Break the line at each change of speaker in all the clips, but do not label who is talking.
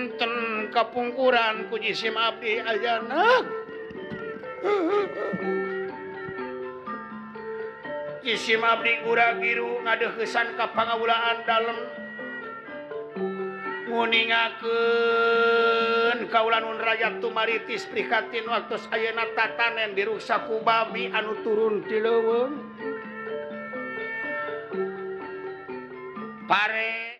Pangapunten kapungkuran ku jisim abdi ayana. Jisim abdi gura-giru ngadeuheusan ka pangawulaan dalem. Nguningakeun kaula nun rakyat tumaritis prihatin waktos ayeuna tatanen diruksa ku babi anu turun ti leuweung. Pare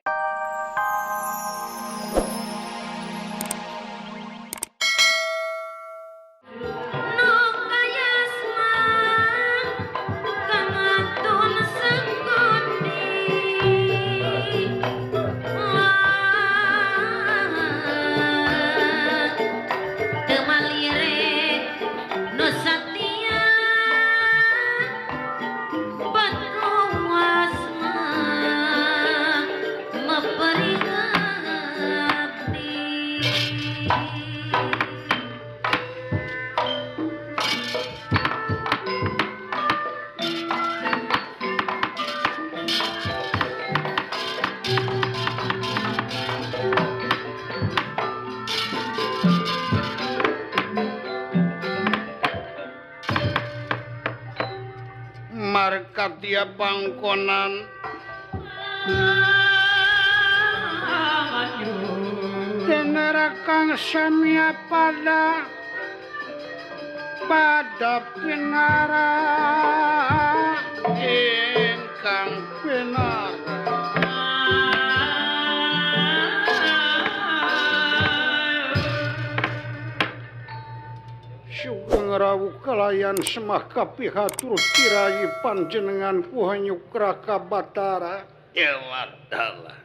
dia pangkonan Tenerakang samia pada pada pinara ingkang pinara Sugeng rawuh kalayan semah kapihatur tirayi panjenengan ku Hanyukraka Batara. Ewadalah.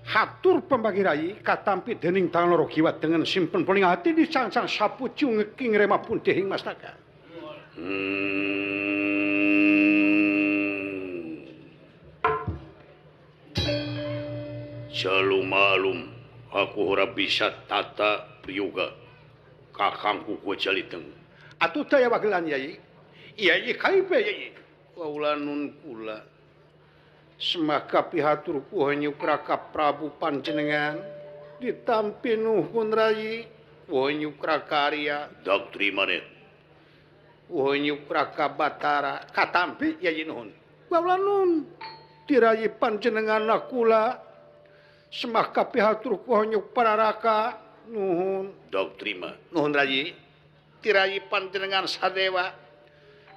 Hatur pembagi rayi katampi dening tangan loro kiwa dengan simpen poling hati dicangsang sapucung king rema puntihing mastaka.
Jalum malum aku ora bisa tata priyoga kakangku ku jaliteng.
Atuh taya wagelan yai. Yai kaipe yai. Kaula nun kula. Semah kapihatur ku Hanyukraka Prabu panjenengan ditampi nuhun rayi ku Hanyukraka Arya
dak trimane
ku Hanyukraka Batara katampi yai nuhun. Kaula nun dirayi panjenengan kula. Semah kapihatur ku Hanyuk Pararaka nuhun
dak terima
nuhun rayi tirayi panjenengan sadewa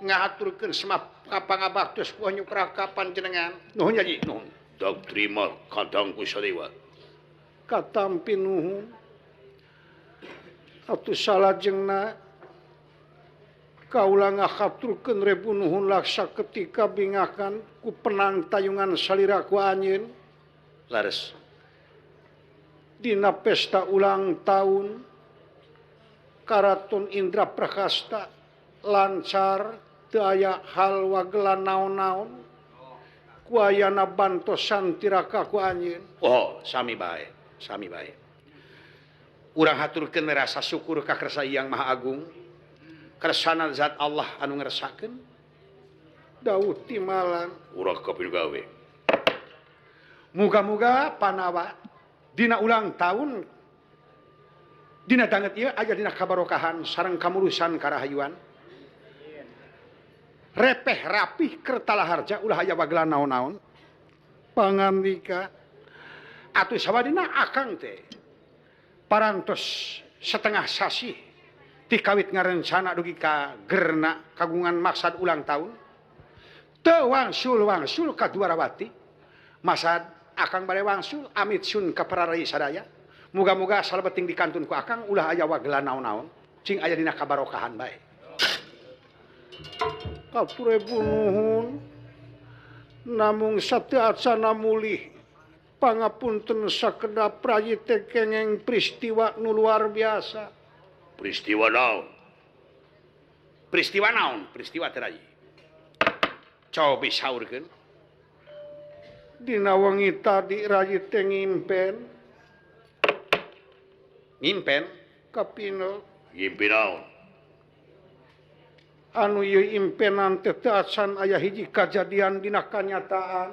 ngahaturkeun semah kapangabaktos ku Hanyukraka panjenengan nuhun yayi nuhun
dak terima kadangku sadewa
katampi nuhun atuh salajengna kaula ngahaturkeun rebu nuhun laksa ketika bingakan ku penang tayungan salira ku anjeun
lares
dina pesta ulang tahun Karaton Indra Prakasta lancar teu aya hal wagelan naon-naon ku ayana bantosan tiraka ku anjeun.
Oh, sami bae, sami bae.
Urang haturkeun rasa syukur ka Kersa Hyang Maha Agung. Kersana zat Allah anu ngersakeun dawuh timalan
urang kapil gawe.
Muga-muga panawa dina ulang tahun dina danget ieu aya dina kabarokahan sareng kamulusan karahayuan repeh rapih kertala harja ulah aya wagelan naon-naon pangandika atuh sawadina akang teh parantos setengah sasih ti kawit ngarencana dugi ka gerna kagungan maksad ulang tahun teu wangsul-wangsul ka Dwarawati masad akang bade wangsul amit sun ka pararai sadaya muga-muga salebeting di kantun ku akang ulah aya wagelan naon-naon cing aya dina kabarokahan bae. Katur nuhun namung sateu acana mulih pangapunten sakedap rayi teh kengeng peristiwa nu luar biasa.
Peristiwa naon?
Peristiwa naon? Peristiwa teh rayi. Cobi saurkeun. Dina wengi tadi rayi teh ngimpen. Ngimpen kapino.
Ngimpi naon?
Anu ieu impenan teh teu acan aya hiji kajadian dina kanyataan.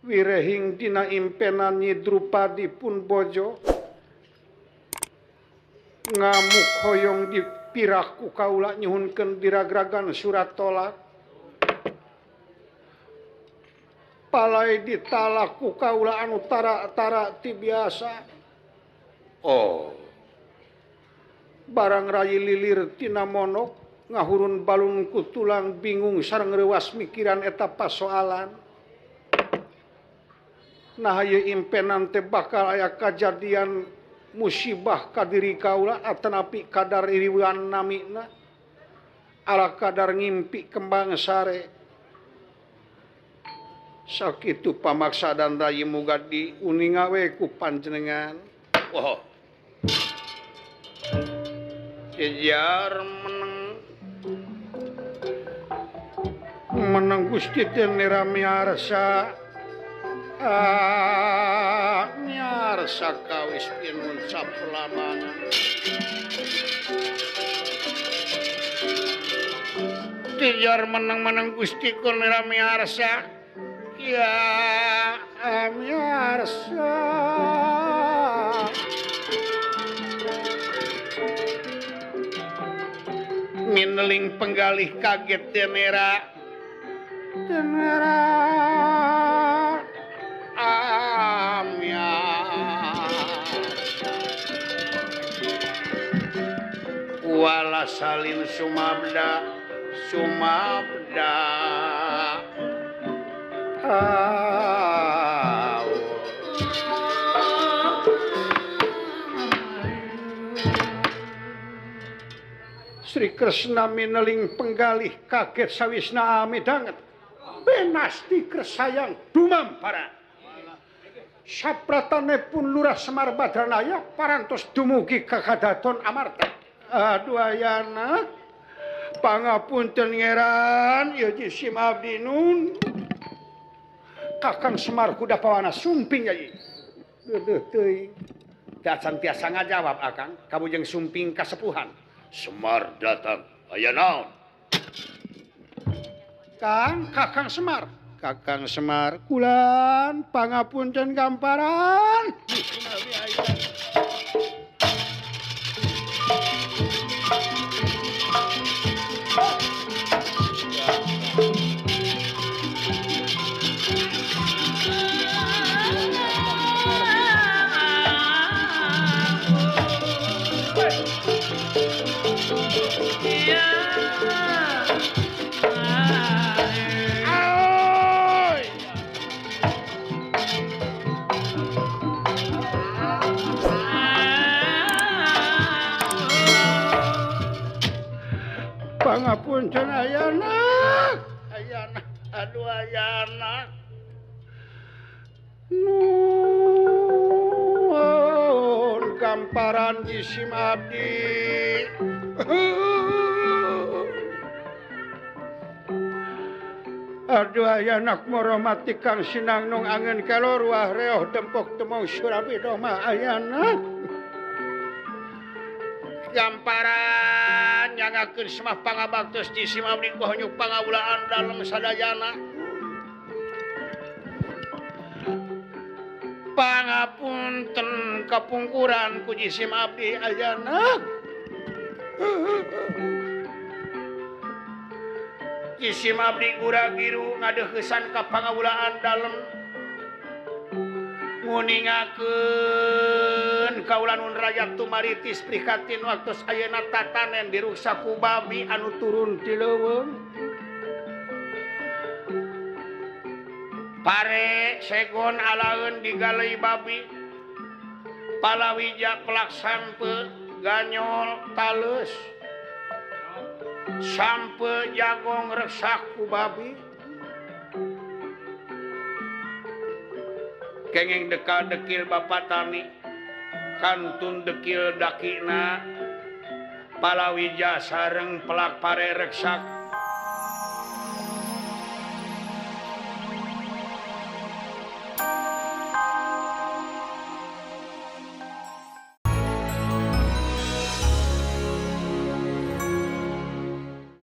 Wirehing dina impenan Nyi Drupadi pun bojo ngamuk hoyong dipirak ku kaula nyuhunkeun diragragan surat tolak. Palai ditalak ku kaula anu tara-tara ti biasa.
Oh.
Barang rayi lilir tina monok ngahurun balun ku tulang bingung sareng reuas mikiran eta pasoalan. Nah ieu impenan teh bakal aya kajadian musibah ka diri kaula atanapi kadar iriwan namina ala kadar ngimpi kembang sare. Sakitu pamaksa dan rayi muga diuninga we ku panjenengan.
Oh. Jejar meneng
meneng Gusti teh niramiarsa. Ah, miarsa kawis pinun sapelamana. Tijar meneng-meneng Gusti kun miarsa. Ya, miarsa. Mineling penggalih kaget tenera. Tenera.
Wala salin sumabda sumabda.
Sri Kresna mineling penggalih kaget sawisna amidanget. Benasti kresayang dumampara. Sapratane pun Lurah Semar Badranaya parantos dumugi ka kadaton Amarta. Aduh ayana, pangapunten ngeran ieu jisim abdi nun. Kakang Semar kuda pawana sumping yai. Deudeuh teuing.
Dacan tiasa ngajawab akang, kamu jeung sumping kasepuhan. Semar datang, aya naon?
Kang, Kakang Semar. Kakang Semar kulan pangapunten gamparan. Pangapunten ayana, ayana, aduh ayana. Nuhun gamparan jisim abdi. Aduh ayana moromati kang sinangnung angen kelor wah reoh dempok temong surabi doma ayana.
Gamparan nyangakeun semah pangabaktos jisim abdi gohonyuk pangawulaan dalem sadayana. Pangapunten kapungkuran ku jisim abdi ayana. Jisim abdi gura-giru ngadeuheusan ka pangawulaan dalem. Nguningakeun kaula nun rakyat tumaritis prihatin waktos ayeuna tatanen diruksa ku babi anu turun ti leuweung. Pare segon alaeun digaleuy babi. Palawija pelak sampe ganyol taleus. Sampe jagong reksak ku babi. Kengeng dekal dekil bapak tani kantun dekil dakina palawija sareng pelak pare reksak